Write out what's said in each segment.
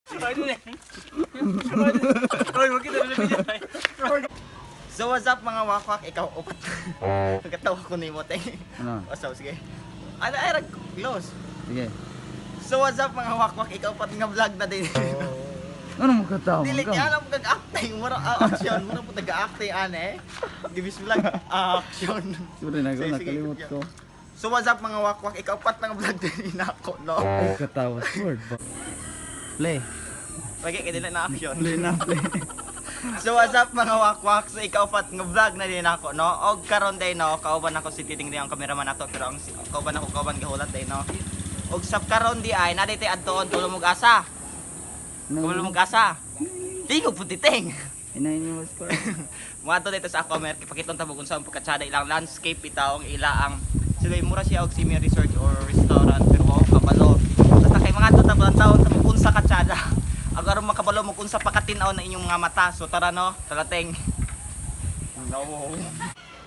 So what's up, mga wakwak, ikaw upat. Nagkatawa ko nimo, te. Ano? What's up, sige. Ano ay rag close. Sige. So what's up, mga wakwak, ikaw upat nga vlog na din. Ano mo katawa Dili ka? kaya alam kag acting, mura action, mura po taga-acting ane. Gibis vlog action. Sorry na ko, Sige, sige. nakalimot ko. So what's up, mga wakwak, ikaw upat nga vlog din inako, no. Ay, katawa sword ba? Play. Lagi kay dili na action. Play na, play. So what's up, mga wakwak, so ikaw pat nga vlog na din ako, no. Og karon day, no, kauban ako si Titing din ang cameraman nato, pero ang kauban ako kauban gahulat day, no. Og sa karon di ay na tay adtoon tulong asa. Tulong asa. Tingog pud titing. Inahin niyo mo score. Mga dito sa Aquamer, pakiton ta mo kung saan pagkatsada ilang landscape bitaw ang ila ang sila mura siya og semi resort or restaurant pero wow kabalo. Basta kay mga ta taon ta mo unsa katsada. Agar makabalo mo kung sa pakatin-aw na inyong mga mata. So tara, no, tarating. No.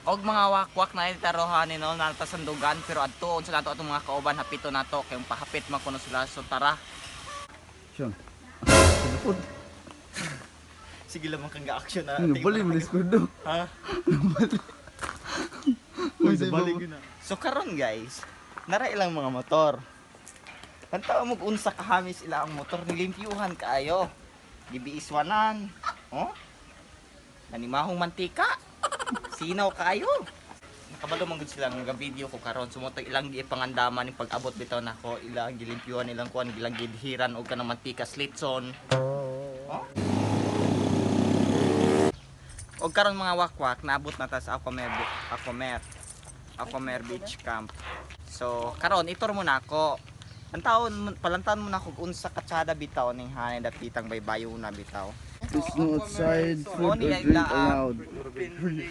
Og mga wakwak na itarohan no nata sandugan pero adto unsa nato atong mga kauban hapito nato kay pahapit man kuno sila, so tara. Sure. Sige lamang kang ga-action na. Ano, bali mo ni score do. Ha? Uy, balik na. So karon guys, nara ilang mga motor. Tantaw mo kung unsa kahamis ila ang motor, nilimpyuhan kaayo. Gibiiswanan. Oh? Nanimahong mantika. Sinaw kaayo. Nakabalo man gud sila nga video ko karon, sumotog ilang gipangandaman ning pag-abot bitaw nako, ilang gilimpyuhan ilang kuan, ilang gidhiran og kanang mantika slitson. Oh? Og karon, mga wakwak, naabot na ta sa Aquamer Aquamer Aquamer Beach Camp. So karon itur mo na ako. Ang taon palantaon mo na ako kung unsa katsada bitaw ning hanay dapitang baybayo na bitaw. There's no outside food or Mo ni drink ila, allowed.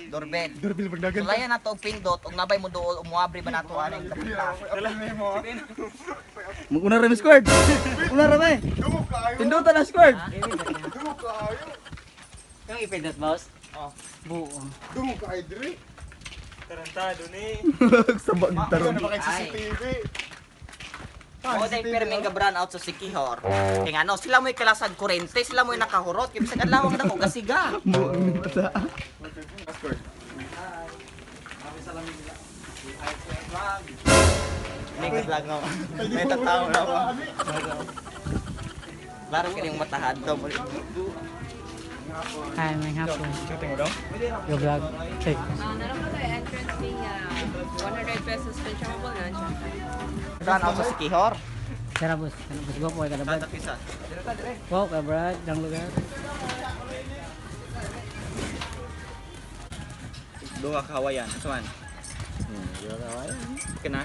Doorbell. Doorbell pagdagan. Sulayan nato og pindot og nabay mo duol umuabri ba nato aning dapita. Una rami squad. Una rami. Pindutan na squad. Yung ipindot, boss? Oh. Buo. Tarantado ni. Sabag tarong. Ay. O dahil pero may brown out sa Sikihor. Kaya nga no, sila mo'y kalasag kurente, sila mo'y nakahurot. Kaya bisag adlaw ang dako gasiga. Mo ni mata. May vlog no. May tataw na ako. Klaro kini yung matahad to. Hi, may hapon. Yo vlog. Check. Meron po tayo entrance fee na 100 pesos consumable na siya. Brown out sa Sikihor. Tara, boss. Ano, boss? Go po kay Brad. Santa Pisa. Wow, kay Brad. Dang lugar. Duha ka Hawaiian. Asa man? Duha ka Hawaiian. Okay na.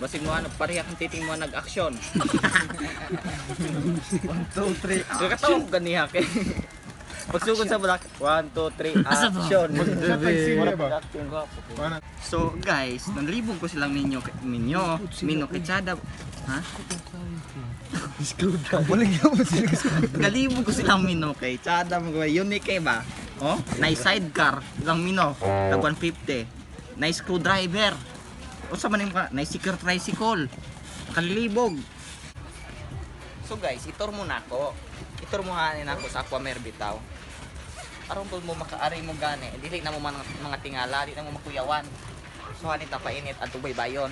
Basig mo ano, pareha kang titing mo nag-action. 1 2 3. So katawa ko ganiha kay. Pagsugod sa bulak, 1 2 3 action. So guys, nanlibog ko silang minyo minyo minyo kitsada. Ha? Balik mo sila squad. Galibog ko silang mino kay tsada mo gawin unique kay ba? Oh, nice sidecar ilang mino, tag 150. Nice screwdriver. Unsa man yung nice secure tricycle. Kalibog. So guys, itur mo na ako. Itur mo hanin ako sa Aquamer bitaw. Aron po mo makaari mo gani, dili na mo mga tingala, di na mo makuyawan. So hanin ta painit adto baybayon.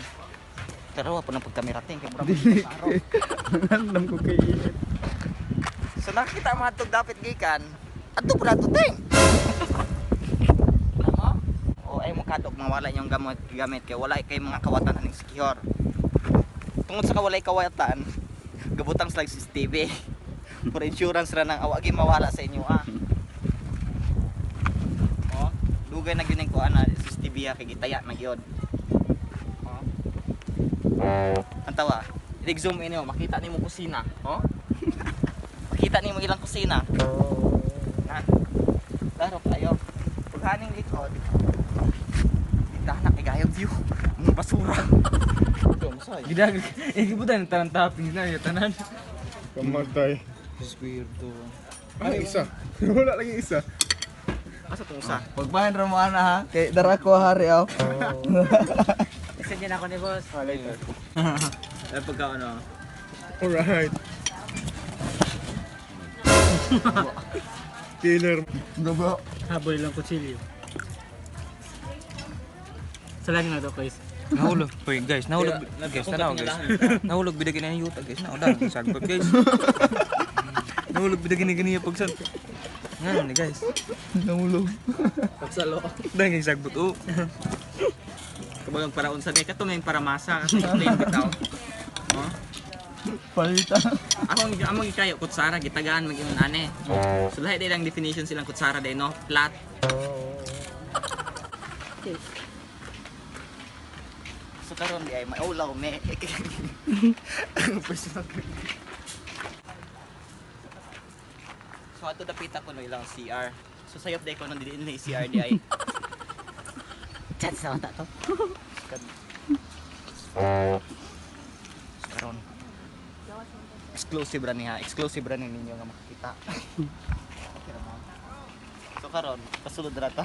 Pero wa po nang pagkamerating kay mura mo Dili. sa araw. Alam ko kay init. So nakita mga itong dapat gikan, ato pala ito ting. Tama? O ay mo kadok mawala yung gamot gamit kay wala kay mga kawatan aning sikihor. Tungod sa kawalay kawatan, gabutang slag CCTV. For insurance ra nang awagi mawala sa inyo ah. Oh, dugay na gyud ning kuan na CCTV ah, kay gitaya na gyud. Oh. Ang tawa, i-zoom in mo, makita nimo kusina, oh. Makita nimo ilang kusina. Na. Laro kayo. Paghaning likod. Dita na kay gayong view. Mga basura. Gidag, eh gibutan tarantaping na ya tanan. Kamatay. Squirto. Ah, isa. Wala lagi isa. Asa tong usa? Pagbahin ra mo ana ha. Kay dara ko hari aw. Send niya na ako ni boss. Ah, later. Ay pagka ano. Alright. Killer. Gaba. Habol lang kutsilyo. Sa langit na to, guys. Nahulog. Uy, guys, nahulog. Guys, tanaw guys. Nahulog bida gini yuta guys. Nahulog sagbot guys. Nahulog bida gini gini pag san. Nga ni guys. Nahulog. Pagsalo. Dahil kay sagbot oh. Kabagang para unsa kay kato may para masa kato plain bitaw. Oh. Palita. Ako ang among gikayo kutsara gitagaan mag ingon ane. So lahi day lang definition silang kutsara day no, flat. So karon di ay maulaw me. Personal. So ato dapita ko no ilang CR. So sayop day ko no dili ni CR di ay. Chance na ta to. So karon exclusive ra niya, exclusive ra ni ninyo nga makakita. Okay ra, ma'am. So karon, pasulod ra ta.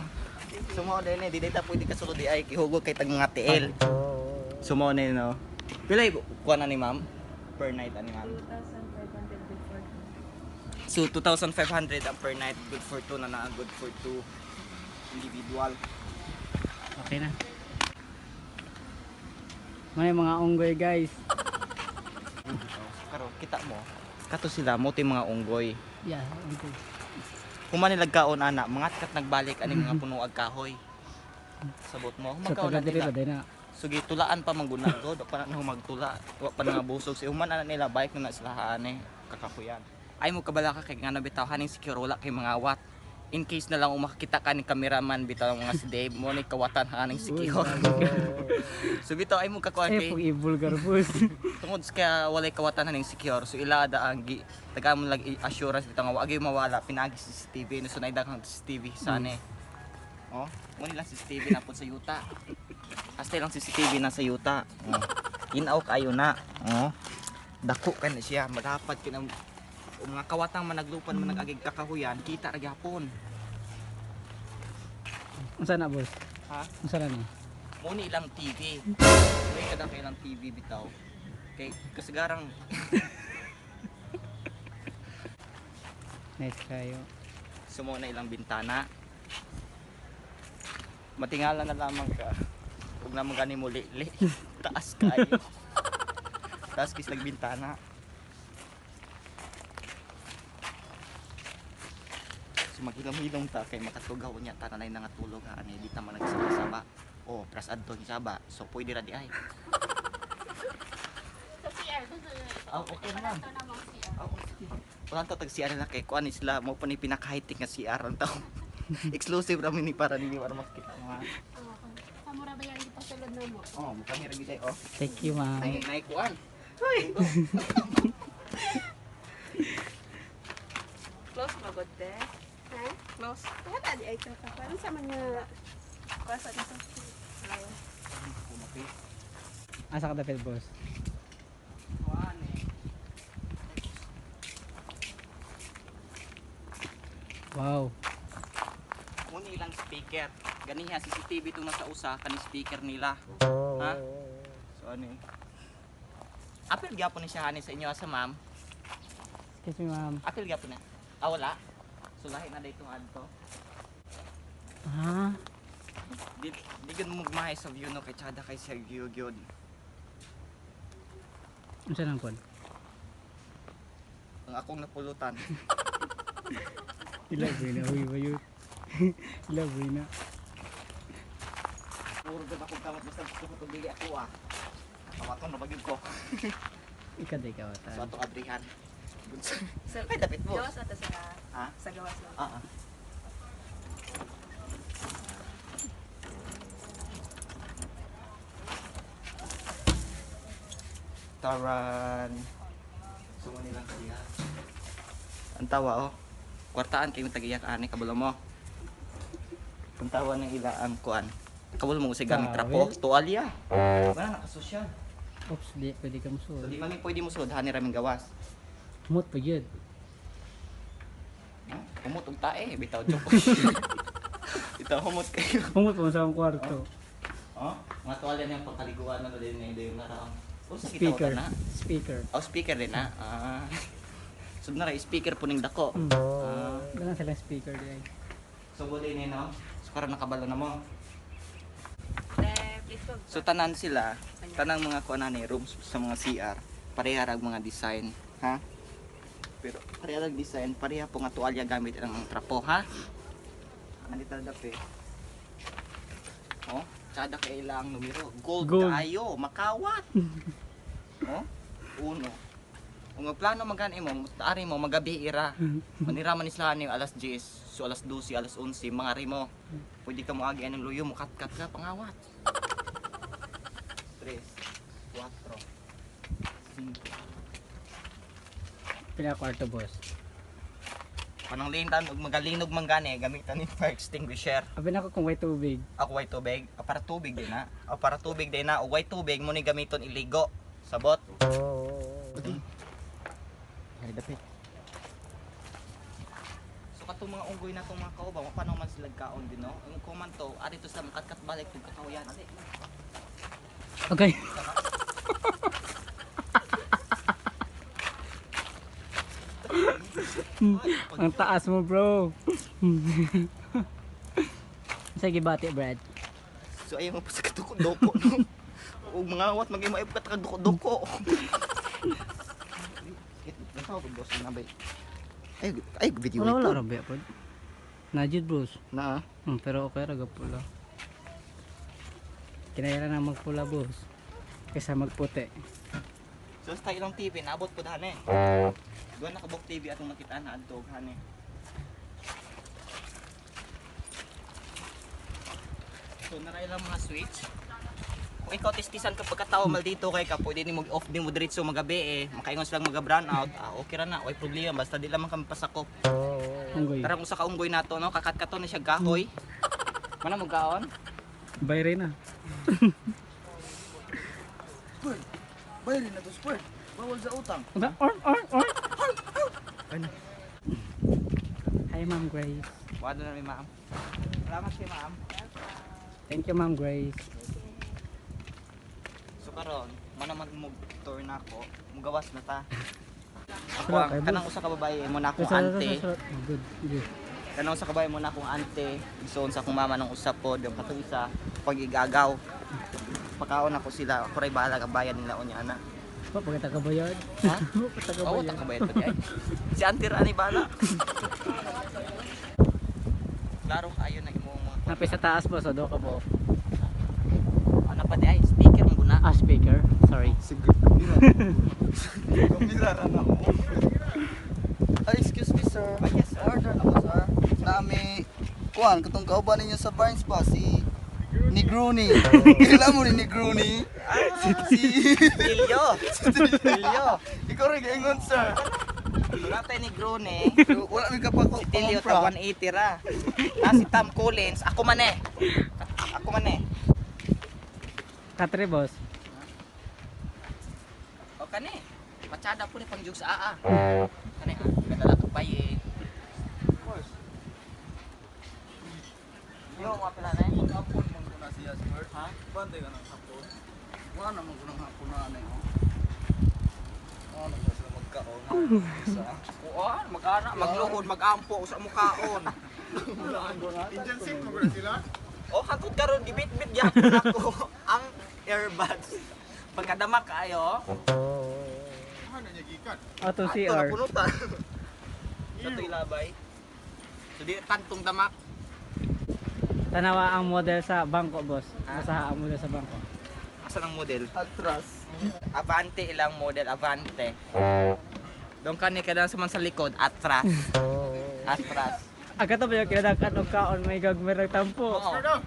So mao din eh, di ta pwede kasulod di ay kihugo kay tag mga TL. So mao na no. Pila kuha na ni ma'am per night ani ma'am? 2,500 good for two. So 2,500 ang per night, good for two na na, good for two individual. Okay na. May mga unggoy, guys. So karon kita mo, kato sila mo mga unggoy. Yeah, unggoy. Human nila kaon ana, mga kat nagbalik ani mga puno ag kahoy. Sabot mo, So magkaon taga na diri nila. ba day na. So gitulaan pa mangguna ko, do pa na magtula, wa pa na nga busog si human ana nila bike na na sila ane kakahuyan. Ay mo kabala ka kay ngano bitaw haning secure wala kay mga wat. In case na lang umakita ka ni cameraman bitaw mga si Dave mo ni kawatan haning secure. So bitaw ay mo kakuan Eh, kay pag i-vulgar boss. tungod sa kaya walay kawatan haning secure so ila da ang gi taga mo lag assurance bitaw nga wa gyud mawala pinagi CCTV no so naay daghang CCTV sa ane. Oh, mo nila CCTV na pud sa yuta. Hasta ilang CCTV na sa yuta. Oh. Inaw kayo na. Oh. Dako ka na siya, malapad ka na mga kawatang managlupan managagig kakahuyan, kita ra gyapon. Unsa na, boss? Ha? Unsa na ni? Mo ni ilang TV. May kada kay ilang TV bitaw. Kay kasigarang Nice kayo. sumo na ilang bintana. Matingala na lamang ka. Huwag naman gani mo li Taas kayo. Taas kis nagbintana. So maghilom-hilom ta kay makatugaw niya tananay na nga tulog ha ani di ta man nagsaba-saba. Oh, pras adto ni saba. So pwede ra di ay. Sa CR, gusto nyo ito. Oh, okay ma'am. Ito namang CR. Oh, sige. Wala ta tag CR na kay kuan ni sila mo pa ni pinaka-high-tech nga CR ang tao. Exclusive ra mi ni para ninyo para makita mo ha. Oo. Sa mura ba yan di pa sulod na mo? Oh, kami ra gid ay oh. Thank you, ma'am. Ay, nay kuan. Close magod te. Ha? Close. Wala di ay ka. Parang sa mga Kuha dito. Asa ka dapit, boss? Kuan eh. Wow. Muni ilang speaker. Ganiha CCTV itong nasa usa kani speaker nila. Ha? So ano eh. Apil gyapon ni siya hani sa inyo asa ma'am. Excuse me, ma'am. Apil gyapon na. Ah wala. So lahi na dayto adto. Ah, Di di gyud mo magmahay sa view no kay tsada kay sa view gyud. unsa nang kuan? Ang akong napulutan. Ilaboy na, uy, bayot. Ilaboy na. Puro gud akong kamot basta gusto ko tubili ako ah. Kawaton na bagid ko. Ikaw day kawatan. So atong abrihan. Sa, Ay dapit mo. Gawas na to sa, Ha? sa gawas lang. Ah. Ah. Taran. Sumo nilang kaya. Ang tawa oh. Kwartaan kayo tagiyak ani kabalo mo. Ang tawa ng ila ang kuan. Kabalo mo usay gamit trapo, tuwalya. Wala nakasosyal. Oops, di pwede ka So musul. di mami pwede mo sulod hani raming gawas. Humot pa yun. Humot og tae bitaw joke. Bitaw humot kayo. Humot pa mo sa akong kwarto. Oh, mga tuwalya niyang pagkaliguan na din na yung naraang. Oh, sa Speaker. na. Speaker. Oh, speaker din na. Ah. So na speaker po ning dako. Ah, Wala silang speaker di ay. so buli ni no. So karon nakabalo na mo. Left, please wag. So tanan sila, tanang mga kuan ani rooms sa mga CR, pareha rag mga design, ha? Pero pareha rag design, pareha po nga tuwalya gamit ang trapo, ha? Ani ta dape. Oh, tsada kay ilang numero. Gold, Gold. kaayo, makawat. Oh, uno. Kung plano magani mo, taari mo magabi ira. Manira man isla ni alas 10, so alas 12, alas 11, mga rimo. Pwede ka mo agi anong luyo mo kat-kat ka pangawat. 3, 4, 5. Pila kwarto, boss. Panang lintan og magalinog man gani gamitan ni fire extinguisher. Abi na ko kung way tubig. Ako way tubig, ah, para tubig din na. Ah, para tubig din na, o way tubig mo ni gamiton iligo. Sabot. Hari dapit. So katong mga unggoy na tong mga kauban, paano man sila kaon din no? Ang kuman to, ari to sila makatkat balik tug kakawayan. Ali. Okay. Ang taas mo, bro. Sige, bati, Brad. So ayaw mo pa sa kaduko-duko no. Ug mga wat magimo ay ka duko-duko. Ikaw boss na bay. Ay ay video Wala, wala ito. ra ba pod? Najud, bros. Na. Pero okay ra pula. Kinahanglan na magpula, boss. Kaysa magputi. So sa ilang TV naabot po dahan eh. Doon nakabok TV atong makitaan na adto og hane. So nara ilang mga switch. Kung ikaw testisan ka pagkatao maldito kay ka pwede nimo off din mo diretso magabi eh. Makaingon silang maga brown out. Ah, okay ra na, way problema basta di lamang kami pasakop. Unggoy. Tara kung sa kaunggoy nato no, kakatkato na siya gahoy. Mana mo gaon? Bayre na. Bayarin na to, Spurt. Bawal sa utang. Or, or, or. Hi, Ma'am Grace. Wado na mi ma'am. Salamat kay ma'am. Thank you, Ma'am Grace. So karon, mana mag mo tour na ako, mugawas na ta. Ako Wala ang kay kanang usa ka babae mo na akong ante. Oh, good. Good. Kanang usa ka babae mo na akong ante. Igsoon sa akong mama nang usa pod, yung katong isa pag igagaw. Pakaon ako sila, ako ray bahala ka bayad nila unya ana. Pa, pagkata ka bayad. Ha? Pagkata ka Oo, bayad. ta kabayad pa di ay. Si ante ra ni bala. Klaro kaayo na imong mga Napay sa taas po, sa do ka po. Ano pa di ay speaker mo guna. Ah, speaker. Sorry. Sige. Kamira na ako. Ay, excuse me, sir. Ah, yes, sir. Order ako, sir. Nami, kuan, katong kauban ninyo sa Barnes pa, si Negroni. Kilala mo ni Negroni? Si... Tilyo. Tilyo. Ikaw rin gaingon, sir. Wala tayo ni Grone. Wala mi kapag Si Tilio tag 180 ra. Ah, si Tom Collins, ako man eh. Ako man eh. Katre, boss. O kani. Patsada po ni pangjug sa aa. Kani ah, kadala ko paye. Of course. Yo, mga pala na eh. Hapon man ko na siya, sir. Ha? Bantay ka ng hapon. Wala naman ko ng hapon na ano eh. Ano ba sila magkaon? Isa. Kuan, mag-ana, magluhod, mag-ampo sa mukhaon. Indian seat mo na sila? O hangtod karon gibit-bit gyapon ako ang earbuds. Pagkadama kaayo, Ano niya gikan? Auto ato CR. na punutan. Sa to ilabay. So di tantong damak. Tanawa ang model sa bangko, boss. Masaha ang model sa bangko. Asa ang model? Atras. Avante ilang model, Avante. Doon kani kada sa man sa likod, atras. Atras. Aga to ba yung kinadakan og kaon may gagmay tampo. Oo. Ano?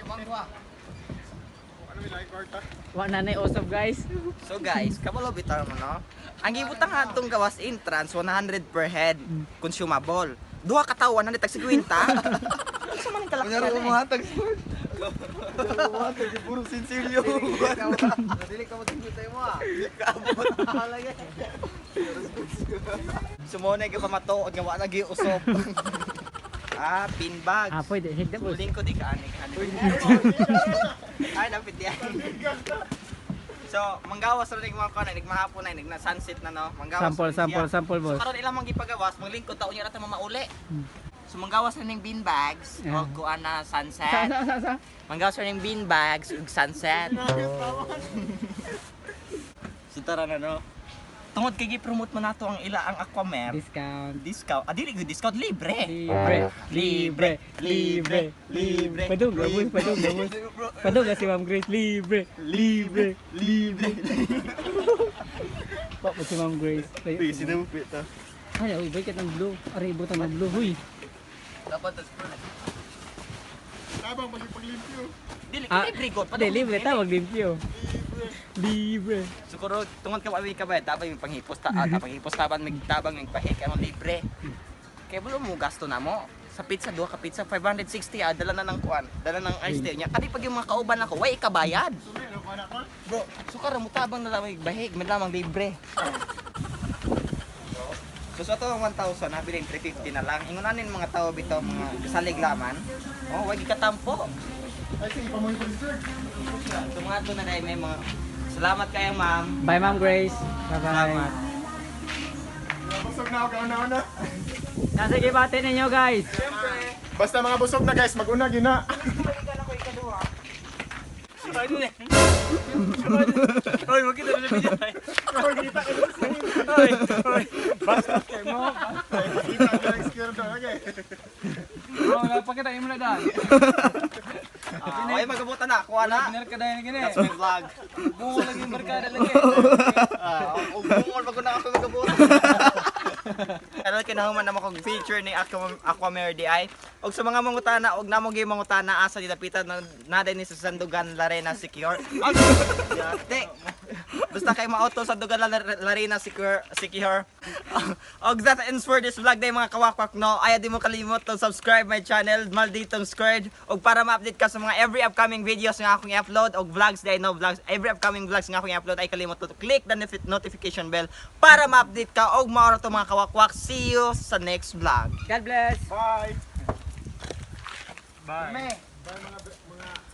Ano may like kwarta? Wa na nay usab, guys. So guys, kabalo bitaw mo no. Ang gibutang atong gawas entrance 100 per head consumable. Duha ka tawo 150. Sa man ang Kunyari kalaki. ko mga hatag, sir. Kunyari ko mga hatag, puro sinsilyo. Dili ka mo tayo mo ah. Sumonay ka pa matuod nga wa na giusop. Ah, pin bags. Ah, pwede. Higda, boss. Suling ko di ka ani ka. Ay, dapat di. So, manggawas ra ning mga kuan, nagmahapon na, nag sunset na no. Manggawas Sample, ra ni sample, siya. sample, boss. So karon ilang mang gipagawas, manglingkod taon niya ra ta mamauli. So manggawas ra ning bean bags Yeah. og kuan na Sa, sunset. sa, sa, sa. Manggawas ra ning bean bags ug sunset. So tara na no. Tungod kay gi-promote man nato ang ila ang Aquamer. Discount. Discount. Ah, dili good discount, libre. Libre, libre, libre, libre, Padung, boss, padung, boss. Padung si Ma'am Grace, libre, libre, Libre. Pa po si Ma'am Grace. Uy, sinabupit ta. Ay, uy, bakit ng blue? Aray, butang ng blue, huy. Dapat tas bro. Tabang paglimpyo. Dili Ah, libre god. Hindi, libre, tawag limpyo. Libre. Siguro tungod ka abi ka ba tabang yung panghipos ta, ah, panghipos taban mig tabang mig pahik ano libre. Kay bulo mo gasto na mo. Sa pizza duha ka pizza 560 ah, dala na ng kuan, dala ng ice tea nya. Kadi pag yung mga kauban ako, way kabayad. Bro, sukar mo tabang na lamang bahig, may lamang libre. So sa to ang 1,000, nabilin 350 na lang. Ingunanin mga tao bitaw mga salig laman. Oh, wag katampo. Ay, sige, pamuhin ko si sir. So mga to na dahil may mga Salamat kayo, ma'am. Bye, Ma'am Grace. Bye-bye. Salamat. Busog na ako, kauna-una. Nasa gibate ninyo, guys. Basta mga busog na guys, mag-una gina. Oy, magkita na video. Oy, oy. Basta kay mo. Kita ka lang scared doon, okay? Oh, napakita imo na daan. Ah, okay, magabutan na. Kuha na. Binar ka dahil gini. That's my vlog. Bungo lagi yung barkada lagi. Ah, og bungol pag na ako magabutan. Ano kinahuman na akong feature ni Aquamer DI. Og sa mga mangutana og namo gyud mangutana asa dilapitan na naday ni sa Sandugan Larena Secure. Yate. Basta kay maauto sa Sandugan Larena Secure Secure. Og that ends for this vlog day mga kawakwak no. Ayaw di mo kalimot to subscribe my channel Malditong Squared og para ma-update ka sa mga every upcoming videos nga akong i-upload og vlogs day no vlogs every upcoming vlogs nga akong i-upload ay kalimot to click the notification bell para ma-update ka og maoro to mga kawakwak. See you sa next vlog. God bless. Bye. Bye. Bye mga